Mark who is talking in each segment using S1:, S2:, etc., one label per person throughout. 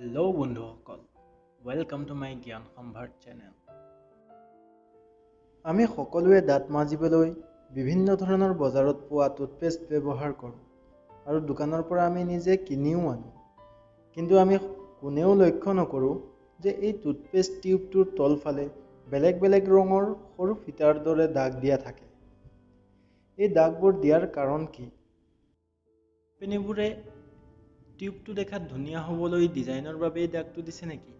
S1: Hello' বন্ধুসকল, welcome to my জ্ঞান সম্ভাৰ চেনেল।
S2: আমি সকলোৱে দাঁত মাজিবলৈ বিভিন্ন ধৰণৰ বজাৰত পোৱা টুথপেষ্ট ব্যৱহাৰ কৰোঁ আৰু দোকানৰ পৰা আমি নিজে কিনিও আনো। কিন্তু আমি কোনেও লক্ষ্য নকৰোঁ যে এই টুথপেষ্ট টিউবটোৰ তলফালে বেলেগ বেলেগ ৰঙৰ সৰু ফিটাৰ দৰে দাগ দিয়া থাকে। এই দাগবোৰ দিয়াৰ কাৰণ কি?
S1: কোম্পেনীবোৰে টিউবটো দেখাত ধুনীয়া হ'বলৈ ডিজাইনৰ বাবেই দাগটো দিছে নেকি?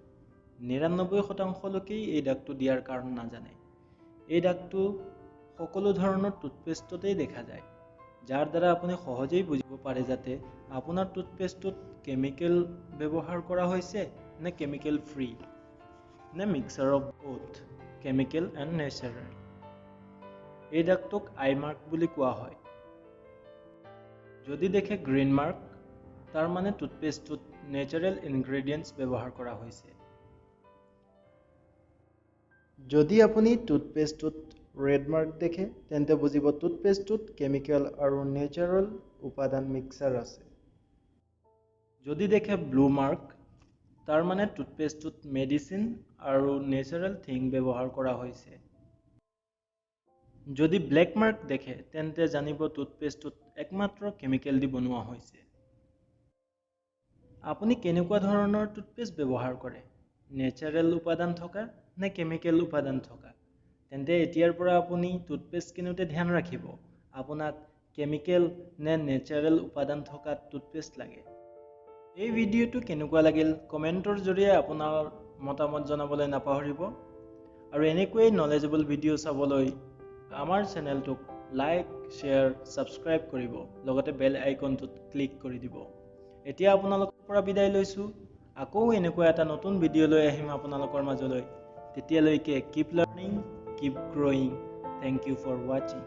S1: 99% লোকেই এই দাগটো দিয়াৰ কাৰণ নাজানে। এই দাগটো সকলো ধৰণৰ টুথপেষ্টতেই দেখা যায়, যাৰ দ্বাৰা আপুনি সহজেই বুজিব পাৰে যাতে আপোনাৰ টুথপেষ্টটোত কেমিকেল ব্যৱহাৰ কৰা হৈছে নে কেমিকেল ফ্ৰী নে mixture of both chemical and natural. এই দাগটোক আই মাৰ্ক বুলি কোৱা হয়। যদি দেখে গ্ৰীণ মাৰ্ক, তাৰ মানে টুথপেষ্টটোত নেচাৰেল ইনগ্ৰেডিয়েণ্টছ ব্যৱহাৰ কৰা হৈছে।
S2: যদি আপুনি টুথপেষ্টটোত ৰেড মাৰ্ক দেখে, তেন্তে বুজিব টুথপেষ্টটোত কেমিকেল আৰু নেচাৰেল উপাদান মিক্সাৰ আছে।
S1: যদি দেখে ব্লু মাৰ্ক, তাৰ মানে টুথপেষ্টটোত মেডিচিন আৰু নেচাৰেল থিং ব্যৱহাৰ কৰা হৈছে। যদি ব্লেক মাৰ্ক দেখে, তেন্তে জানিব টুথপেষ্টটোত একমাত্ৰ কেমিকেল দি বনোৱা হৈছে। আপুনি কেনেকুৱা ধৰণৰ টুথপেষ্ট ব্যৱহাৰ কৰে, নেচাৰেল উপাদান থকা নে কেমিকেল উপাদান থকা? তেন্তে এতিয়াৰ পৰা আপুনি টুথপেষ্ট কিনোতে ধ্যান ৰাখিব, আপোনাক কেমিকেল নে নেচাৰেল উপাদান থকা টুথপেষ্ট লাগে। এই ভিডিঅ'টো কেনেকুৱা লাগিল কমেণ্টৰ জৰিয়ে আপোনাৰ মতামত জনাবলৈ নাপাহৰিব আৰু এনেকৈয়ে নলেজেবল ভিডিঅ' চাবলৈ আমাৰ চেনেলটোক লাইক, শ্বেয়াৰ, ছাবস্ক্ৰাইব কৰিব, লগতে বেল আইকনটোত ক্লিক কৰি দিব। এতিয়া আপোনালোকৰ পৰা বিদায় লৈছোঁ। আকৌ এনেকুৱা এটা নতুন ভিডিঅ' লৈ আহিম আপোনালোকৰ মাজলৈ। তেতিয়ালৈকে keep learning, keep growing. Thank you for watching.